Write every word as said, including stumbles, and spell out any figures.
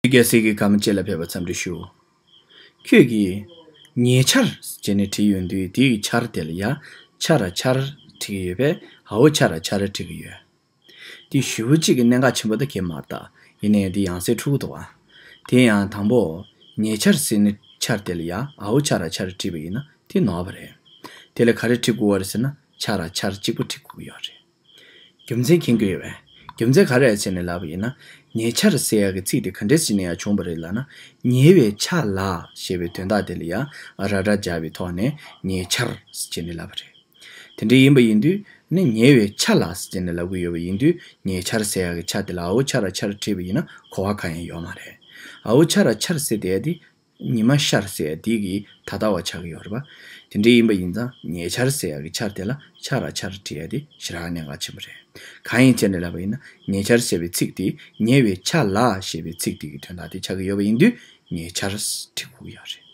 རྒྱལ་སྲས་ཀྱི་བཀའ་མ་ལྕེ་ལ་ཕེབས་པ་འཚམས་འདྲི་ཞུ། ཁྱོད་ཀྱིས་ཉེ་ཆར་ཟེར་ནས་བྲིས་ཡོང་དུས་དེའི་ཆར་དེ་ལ་ཡ་ཆ་ར་ཆར་བྲིས་ཀྱི་ཡོད་པས། འ་འོག་ཆ་ར་ཆ་ར་བྲིས་ཀྱི་ཡོད། དེ་ཞེ་པོ་ཅིག་གི་གནད་འགག་ཆེན་པོ་ད་གས་མ་རེད་ད། ཡིན་ནའི་དེ་ཡང་སེ་འཁྲུག་འདུག་བ། དེ་ཡང་དང་པོ་ཉེ་ཆར་ཟེར་ནས་ཆར་དེ་ལ་ཡ་འ་འོག་ཆ་ར་ཆ་ར་བྲིས་པ་ཡིན་ན་དེ་ནོར་བ་རེད། དེ་ལ་ག་རེ་བྲིས་དགོས་བ་རེད་ཟེར་ན་ཆ་ར་ཆར་གཅིག་པོ་བྲིས་དགོས་ཀྱི་ཡོད་རེད། རྒྱུ་མཚན་མཁྱེན་གྱི་ཡོད་པས། རྒྱུ་མཚན་ག་རེ་ཟེར་ནས་ལབ་པ་ཡིན་ན། ཉེ་ཆར་ཟེར་ཡག་གི་ཚིག་དེ་ག་འདྲས་ཟེར་ནས་ཡང་བྱུང་བ་རེད་ལབ་ན། ཉེ་བའི་ཆ་ལ་ཞེས་པའི་དོན་དག་དེ་ལ་ཡང་ར་ར་སྦྱར་བའི་ཐོག་ནས་ཉེ་ཆར་ཟེར་ནས་ལབ་པ་རེད། དེ་འདྲ་ཡིན་པ་ཡིན་དུས་ནི་ཉེ་བའི་ཆ་ལ་ཟེར་ནས་ལབ་ཀྱི་ཡོད་པ་ཡིན་དུས་ཉེ་ཆར་ཟེར་ཡག་གི་ཆ་དེ་ལ་འ་འོག་ཆ་ར་ཆ་ར་བྲིས་པ་ཡིན་ན་གོ་བ་གང་ཡང་ཡོད་མ་རེད། འ་འོག་ཆ་ར་ཆར་ཟེར་དེ་དེ། ཉི་མ་ཤར་ཟེར་དེ་གི་ད་ལྟ་བ་ཆགས་ཀྱི་ཡོད་རེད་པ། དེ་འདྲ་ཡིན་པ་ཡིན་ཙང་ཉེ་ཆར་ཟེར་ཡག་གི་ཆར་དེ་ལ་ཆ་ར་ཆར་བྲིས་ཡག་དེ་ཞེ་དྲག་གནད་འགག་ཆེན་པོ་རེད། གང་ཡིན་ཟེར་ནས་ལབ་པ་ཡིན་ན་ཉེ་ཆར་ཟེར་བའི་ཚིག་དེ་ཉེ་བའི་ཆ་ལ་ཞེས་པའི་ཚིག་དེ་གི་དོན་དག་དེ་ཆགས་ཀྱི་ཡོད་པ་ཡིན་དུས་ཉེ་ཆར་བྲིས་དགོས་ཀྱི་ཡོད་རེད།